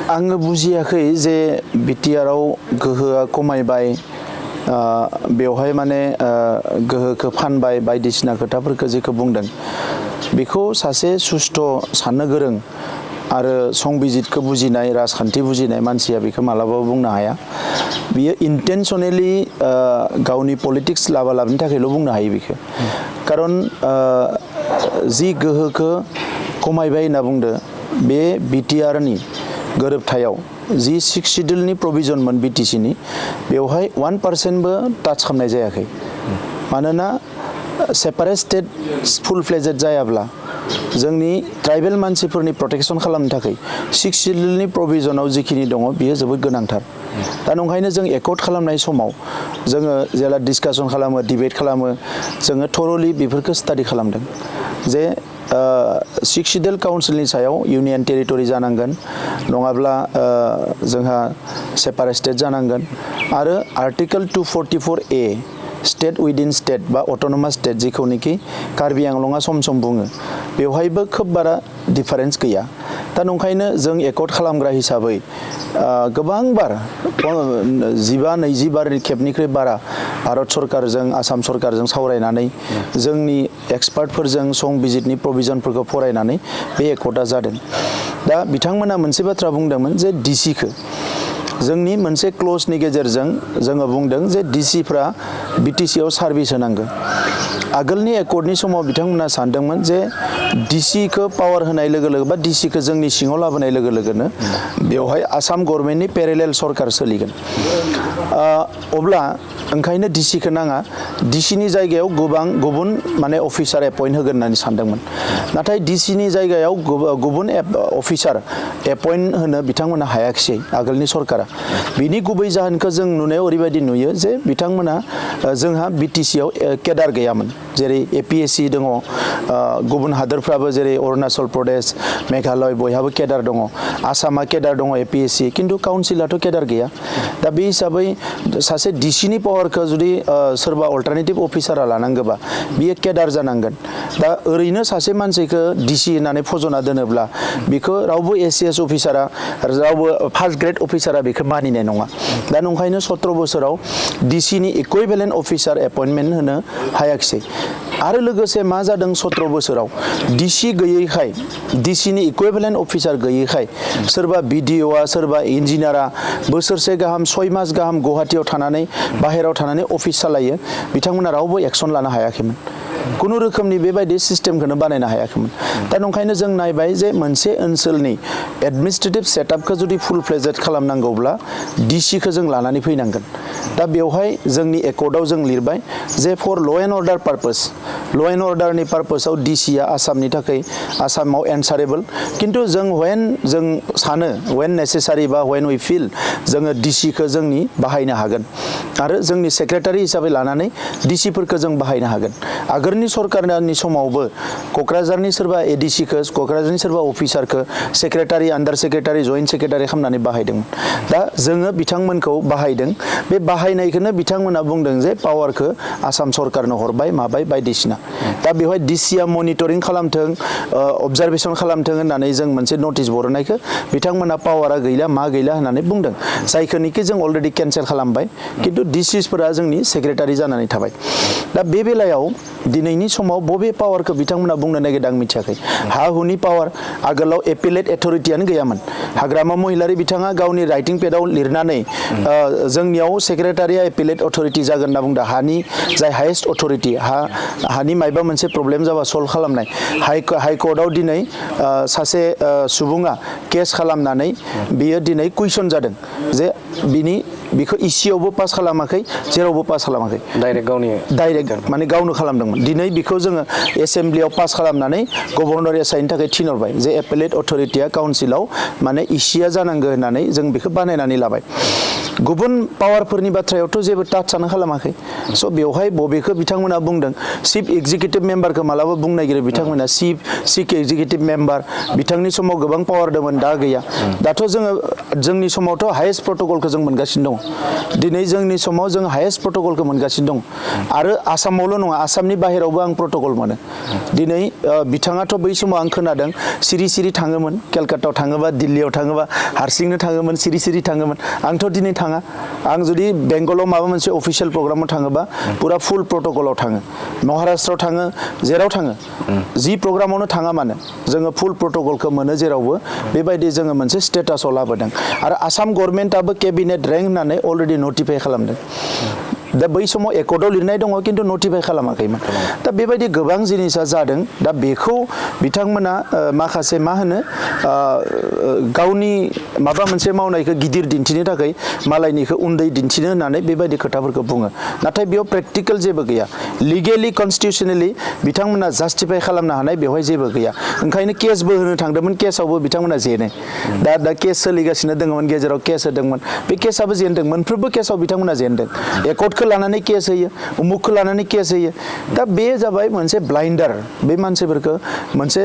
आङो बुजियाखै जे बिटिआरआव गोहोआ खमायबाय बेवहाय माने गोहोखौ फानबाय बायदिसिना खोथाफोरखौ जेखौ बुंदों बेखौ सासे सुस्थ' साननो गोरों आरो संबिजितखौ बुजिनाय राजखान्थि बुजिनाय मानसिया बेखौ मालाबाबो बुंनो हाया बियो इन्टेनसनेलि गावनि पलिटिक्स लाबालाबनि थाखायल' बुंनो हायो बेखौ खारन जि गोहोखौ खमायबाय होनना बुंदो बे बिटिआरनि गोरोबथायाव जि 6 शिड्यूलनि प्रभिजनमोन बिटिसिनि बेवहाय 1%बो टाच खालामनाय जायाखै मानोना सेपारेट स्टेट फुल फ्लेजेड जायाब्ला जोंनि ट्राइबेल मानसिफोरनि प्रटेक्शन खालामनो थाखाय 6 शिड्यूलनि प्रभिजनाव जिखिनि दङ बियो जोबोद गोनांथार दा नंखायनो जों एकर्ड खालामनाय समाव जोङो जेला डिसकासन खालामो डिबेट खालामो जोङो थरलि बेफोरखौ स्टाडि खालामदों जे 6 शिड्यूल काउन्सिलनि सायाव इउनियन टेरिटरि जानांगोन नङाब्ला जोंहा सेपारेट स्टेट जानांगोन आरो article 244A state within state बा अट'नमास स्टेट जिखौनोखि कार्बि आंलंआ सम सम बुङो बेवहायबो खोब बारा डिफारेन्स गैया दा नंखायनो जों एकर्ड खालामग्रा हिसाबै गोबांबार 15-20 बार खेबनिख्रुइ बारा भारत सरकारजों आसाम सरकारजों सावरायनानै जोंनि एक्सपार्टफोरजों संबिजितनि प्रभिजनफोरखौ फरायनानै बे एकर्डआ जादों दा बिथांमोना मोनसे बाथ्रा बुंदोंमोन जे डिसिखौ जोंनि मोनसे क्लजनि गेजेरजों जोङो बुंदों जे डिसिफ्रा बिटिसिआव सार्भिस होनांगौ आगोलनि एकर्डनि समाव बिथांमोना सानदोंमोन जे डिसिखौ पावार होनाय लोगो लोगो बा डिसिखौ जोंनि सिङाव लाबोनाय लोगो लोगोनो बेवहाय आसाम गभर्नमेन्टनि पेरेलेल सरकार सोलिगोन अब्ला ओंखायनो डिसिखौ नाङा डिसिनि जायगायाव गुबुन माने अफिसार एपइन्ट होगोन होननानै सानदोंमोन नाथाय डिसिनि जायगायाव गुबुन अफिसार एपइन्ट होनो बिथांमोना हायाखिसै आगोलनि सरकारा बिनि गुबै जाहोनखौ जों नुनायाव ओरैबायदि नुयो जे बिथांमोना जोंहा बिटिसिआव केडार गैयामोन जेरै एपिएससि दङ गुबुन हादोरफ्राबो जेरै अरुणाचल प्रदेश मेघालय बयहाबो केडार दङ आसामा केडार दङ एपिएससि खिन्थु काउन्सिलाथ' केडार गैया दा बे हिसाबै सासे डिसिनि पावारखौ जुदि सोरबा अल्टारनेटिभ अफिसारा लानांगौबा बियो केडार जानांगोन दा ओरैनो सासे मानसिखौ डिसि होननानै फज'ना दोनोब्ला बेखौ रावबो एसिएस अफिसारा रावबो फार्स्ट ग्रेड अफिसारा बेखौ मानिनाय नङा दा नंखायनो 17 बोसोराव डिसिनि इकुइभेलेन्ट अफिसार एपइन्टमेन्ट होनो हायाखिसै आरो लोगोसे मा जादों 17 बोसोराव डिसि गैयैखाय डिसिनि इकुइभेलेन्ट अफिसार गैयैखाय सोरबा बिडिअआ सोरबा इन्जिनियारा बोसोरसे गाहाम 6 मास गाहाम गुवाहाटियाव थानानै बाहेरायाव थानानै अफिस सालायो बिथांमोना रावबो एक्सन लानो हायाखैमोन खुनु रोखोमनि बेबायदि सिस्टेमखौनो बानायनो हायाखैमोन दा नंखायनो जों नायबाय जे मोनसे ओनसोलनि एडमिनिस्ट्रेटिभ सेटआपखौ जुदि फुल फ्लेजेड खालामनांगौब्ला डिसिखौ जों लानानै फैनांगोन दा बेवहाय जोंनि एकर्डआव जों लिरबाय जे फर ल' एन्ड अर्डार पार्पस ल' एन्ड अर्डारनि पार्पसाव डिसिआ आसामनि थाखाय आसामाव एन्सारेबल खिन्थु जों जों सानो वेन नेसेसारि बा वेन वी फिल जोङो डिसिखौ जोंनि बाहायनो हागोन आरो जोंनि सेक्रेटारि हिसाबै लानानै डिसिफोरखौ जों बाहायनो हागोन आगोलनि सरकारनि समावबो क'क्राझारनि सोरबा एडिसिखौ क'क्राझारनि सोरबा अफिसारखौ सेक्रेटारि आन्डार सेक्रेटारि जइन्ट सेक्रेटारि खालामनानै बाहायदोंमोन दा जोङो बिथांमोनखौ बाहायदों बे बाहायनायखौनो बिथांमोना बुंदों जे पावारखौ आसाम सरकारनो हरबाय माबाय बायदिसिना दा बेवहाय डिसिआ मनिटरिं खालामथों अबजारभेसन खालामथों होननानै जों मोनसे नटिस बरनायखौ बिथांमोना पावारा गैला मा गैला होननानै बुंदों जायखौनोखि जों अलरेडि केन्सेल खालामबाय खिन्थु डिसिसफोरा जोंनि सेक्रेटारि जानानै थाबाय दा बे बेलायाव दिनैनि समाव बबे पावारखौ बिथांमोना बुंनो नागिरदों आं मिथियाखै हा हुनि पावार आगोलाव एपिलेट अथरिटियानो गैयामोन हाग्रामा महिलारि बिथाङा गावनि राइटिं पेडआव लिरनानै जोंनियाव सेक्रेटारिया एपिलेट अथरिटि जागोन होनना बुंदों हानि जाय हाइएस्ट अथरिटि हानि मायबा मोनसे प्रब्लेम जाबा सल्भ खालामनाय हाइकर्टआव दिनै सासे सुबुङा केस खालामनानै बियो दिनै कुइसन जादों जे बिखौ इसियावबो पास खालामाखै जेरावबो पास खालामाखै डाइरेक्ट माने गावनो खालामदोंमोन दिनै बेखौ जोङो एसेम्ब्लियाव पास खालामनानै गभर्नर एसाइनि थाखाय थिनहरबाय जे एपेलेट अथरिटिया काउन्सिलाव माने इसिया जानांगौ होननानै जों बेखौ बानायनानै लाबाय गुबुन पावारफोरनि बाथ्रायावथ' जेबो टाचानो खालामाखै स' बेवहाय बबेखौ बिथांमोना बुंदों चिफ एक्जिकिउटिभ मेम्बारखौ मालाबा बुंनो नागिरो बिथांमोना चिफ एक्जिकिउटिभ मेम्बार बिथांनि समाव गोबां पावार दंमोन दा गैया दाथ' जोंनि समावथ' हायेस्ट प्रट'कलखौ जों मोनगासिनो दङ दिनै जोंनि समाव जों हायेस्ट प्रट'कलखौ मोनगासिनो दं आरो आसामावल' नङा आसामनि बाहेरावबो आं प्रट'कल मोनो दिनै बिथाङाथ' बै समाव आं खोनादों सिरि सिरि थाङोमोन केलकातायाव थाङोबा दिल्लीयाव थाङोबा हारसिंनो थाङोमोन सिरि सिरि थाङोमोन आंथ' दिनै थाङा आं जुदि बेंगलाव माबा मोनसे अफिसियेल प्रग्रामाव थाङोबा पुरा फुल प्रट'कलाव थाङो महाराष्ट्रआव थाङो जेराव थाङो जि प्रग्रामावनो थाङा मानो जोङो फुल प्रट'कलखौ मोनो जेरावबो बेबायदि जोङो मोनसे स्टेटासाव लाबोदों आरो आसाम गभर्नमेन्टआबो केबिनेट रेंक होननानै अलरेडि नटिफाइ खालामदों दा बै समाव एकर्डआव लिरनाय दङ खिन्थु नटिफाइ खालामाखैमोन दा बेबायदि गोबां जिनिसा जादों दा बेखौ बिथांमोना माखासे मा होनो गावनि माबा मोनसे मावनायखौ गिदिर दिन्थिनो थाखाय मालायनिखौ उन्दै दिन्थिनो होननानै बेबायदि खोथाफोरखौ बुङो नाथाय बेयाव प्रेक्टिकेल जेबो गैया लिगेलि कनस्टिटिउसनेलि बिथांमोना जास्टिफाइ खालामनो हानाय बेवहाय जेबो गैया ओंखायनो केसबो होनो थांदोंमोन केसआवबो बिथांमोना जेनो दा केस सोलिगासिनो दङमोन गेजेराव केस होदोंमोन बे केसआबो जेनदों मोनफ्रोमबो केसआव बिथांमोना जेनदों एकर्डखौ लानानै केस होयो उमुखखौ लानानै केस होयो दा बे जाबाय मोनसे ब्लाइन्डार बे मानसिफोरखौ मोनसे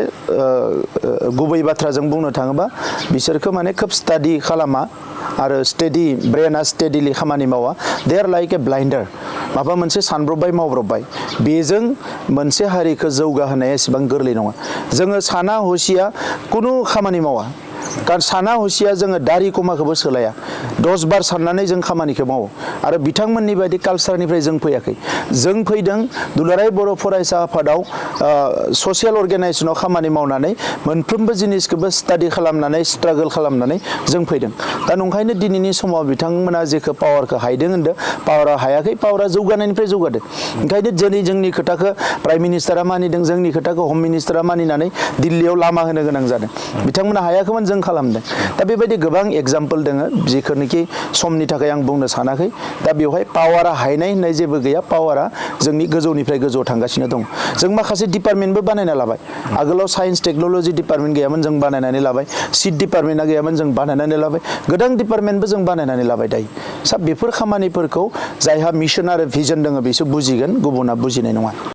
गुबै बाथ्राजों बुंनो थाङोबा बिसोरखौ माने खोब स्टाडि खालामा आरो स्टेडि ब्रेना स्टेडिलि खामानि मावा दे आर लाइक ए ब्लाइन्डार माबा मोनसे सानब्रबबाय मावब्रबबाय बेजों मोनसे हारिखौ जौगाहोनाया एसेबां गोरलै नङा जोङो साना हसिया खुनु खामानि मावा कारण साना हसिया जोङो दारि कमाखौबो सोलाया 10 बार साननानै जों खामानिखौ मावो आरो बिथांमोननि बायदि कालसारनिफ्राय जों फैयाखै जों फैदों दुलाराय बर' फरायसा आफादाव ससियेल अर्गेनाइजेसनाव खामानि मावनानै मोनफ्रोमबो जिनिसखौबो स्टाडि खालामनानै स्ट्रागोल खालामनानै जों फैदों दा नंखायनो दिनैनि समाव बिथांमोना जेखौ पावारखौ हायदों होनदों पावारा हायाखै पावारा जौगानायनिफ्राय जौगादों ओंखायनो दिनै जोंनि खोथाखौ प्राइम मिनिस्टारा मानिदों जोंनि खोथाखौ हम मिनिस्टारा मानिनानै दिल्लीयाव लामा होनो गोनां जादों बिथांमोना हायाखैमोन जों खालामदों दा बेबायदि गोबां एग्जाम्पल दोङो जेखौनोखि समनि थाखाय आं बुंनो सानाखै दा बेवहाय पावारा हायनाय होननाय जेबो गैया पावारा जोंनि गोजौनिफ्राय गोजौआव थांगासिनो दं जों माखासे डिपार्टमेन्टबो बानायना लाबाय आगोलाव साइन्स टेक्न'लजि डिपार्टमेन्ट गैयामोन जों बानायनानै लाबाय सिट डिपार्टमेन्टआ गैयामोन जों बानायनानै लाबाय गोदान डिपार्टमेन्टबो जों बानायनानै लाबाय दायो सा बेफोर खामानिफोरखौ जायहा मिशन आरो भिजन दङ बिसोर बुजिगोन गुबुना बुजिनाय नङा